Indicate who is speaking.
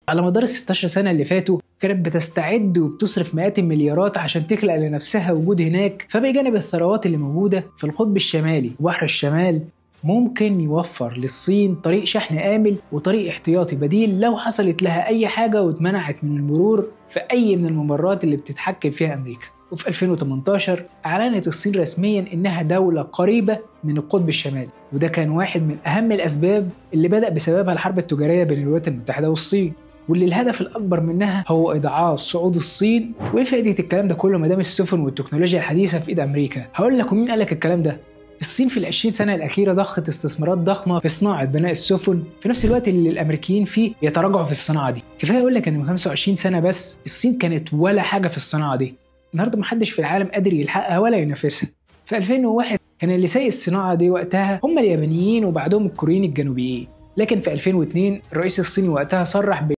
Speaker 1: على مدار ال 16 سنة اللي فاتوا كانت بتستعد وبتصرف مئات المليارات عشان تخلق لنفسها وجود هناك. فبجانب الثروات اللي موجودة في القطب الشمالي وبحر الشمال، ممكن يوفر للصين طريق شحن آمن وطريق احتياطي بديل لو حصلت لها أي حاجة واتمنعت من المرور في أي من الممرات اللي بتتحكم فيها أمريكا. وفي 2018 أعلنت الصين رسميا إنها دولة قريبة من القطب الشمالي، وده كان واحد من أهم الأسباب اللي بدأ بسببها الحرب التجارية بين الولايات المتحدة والصين، واللي الهدف الأكبر منها هو إضعاف صعود الصين. وإيه فائدة الكلام ده كله ما دام السفن والتكنولوجيا الحديثة في إيد أمريكا؟ هقول لكم مين قال لك الكلام ده. الصين في ال20 سنة الأخيرة ضخت استثمارات ضخمة في صناعة بناء السفن، في نفس الوقت اللي الأمريكيين فيه يتراجعوا في الصناعة دي. كفاية أقول لك إن من 25 سنة بس الصين كانت ولا حاجة في الصناعة دي، النهارده محدش في العالم قادر يلحقها ولا ينافسها. في 2001 كان اللي سايق الصناعة دي وقتها هم اليابانيين وبعدهم الكوريين الجنوبيين، لكن في 2002 الرئيس الصيني وقتها صرح